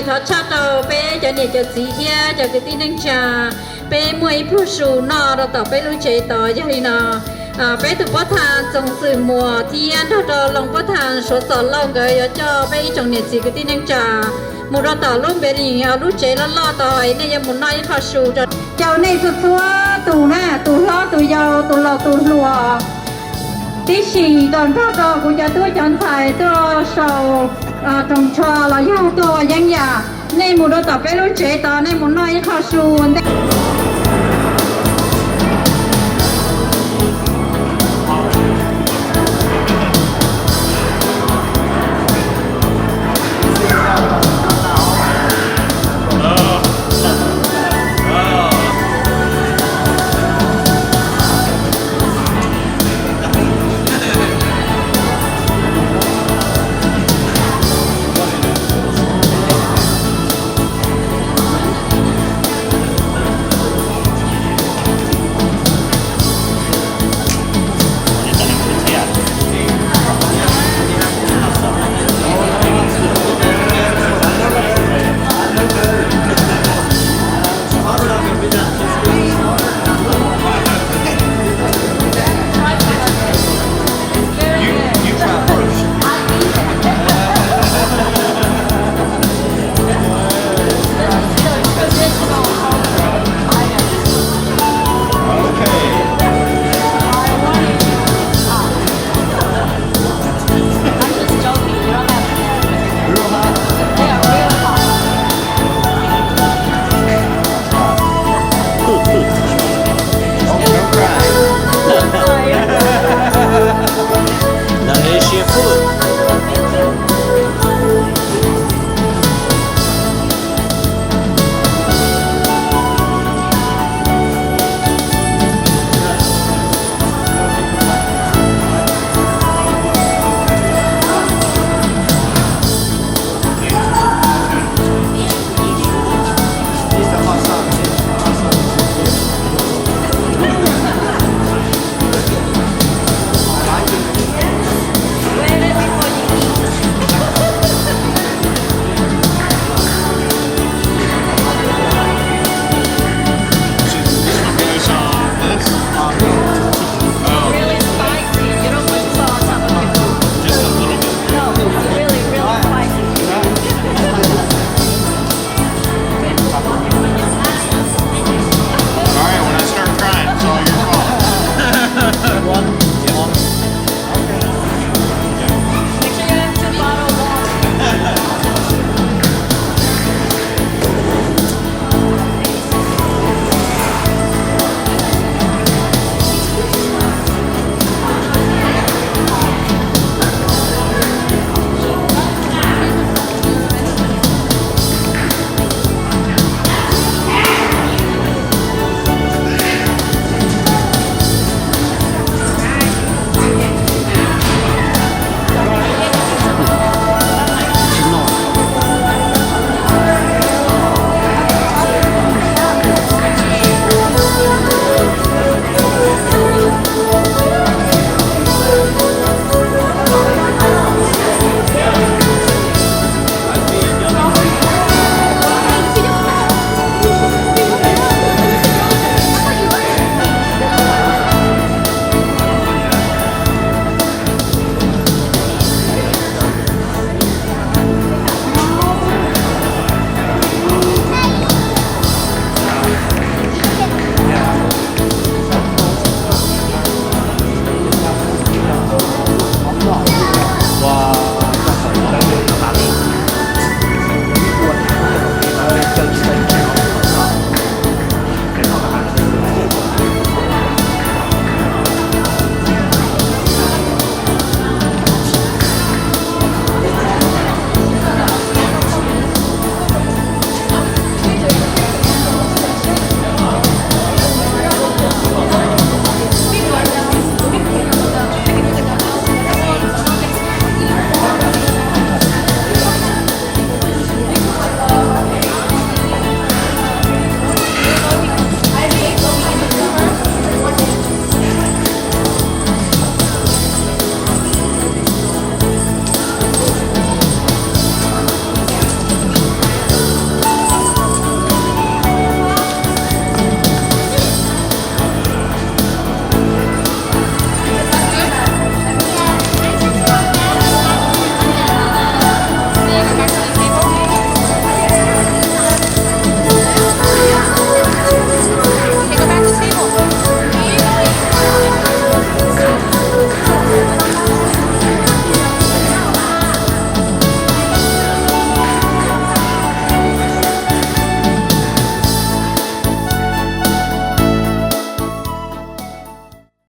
Thov tshaj rau peb cov niam cov txiv thiab cov kwv tij neej tsa, peb muaj ib pluag su noj rau tom peb lub tsev tod. Yog li no, peb tus pov thawj Txoov Xwm Muas thiab nrog rau Loos pov thawj Suav Txos Lauj nkawd yuav coj peb ib tsoom niam txiv kwv tij neej tsa mus rau tom lub npe li lub tsev loj loj tod, nej yuav mus noj ib qho su rau. Caw nej txhua txhua tus na, tus hlob tus yau, tus laus tus hluas, tib si tuaj nrog rau kuv cov tub cov ntxhais tuaj sau roos tsho los yog tuaj ua yeeb yam. Nej mus rau tom peb lub tsev tod, nej mus noj ib qho su ntej.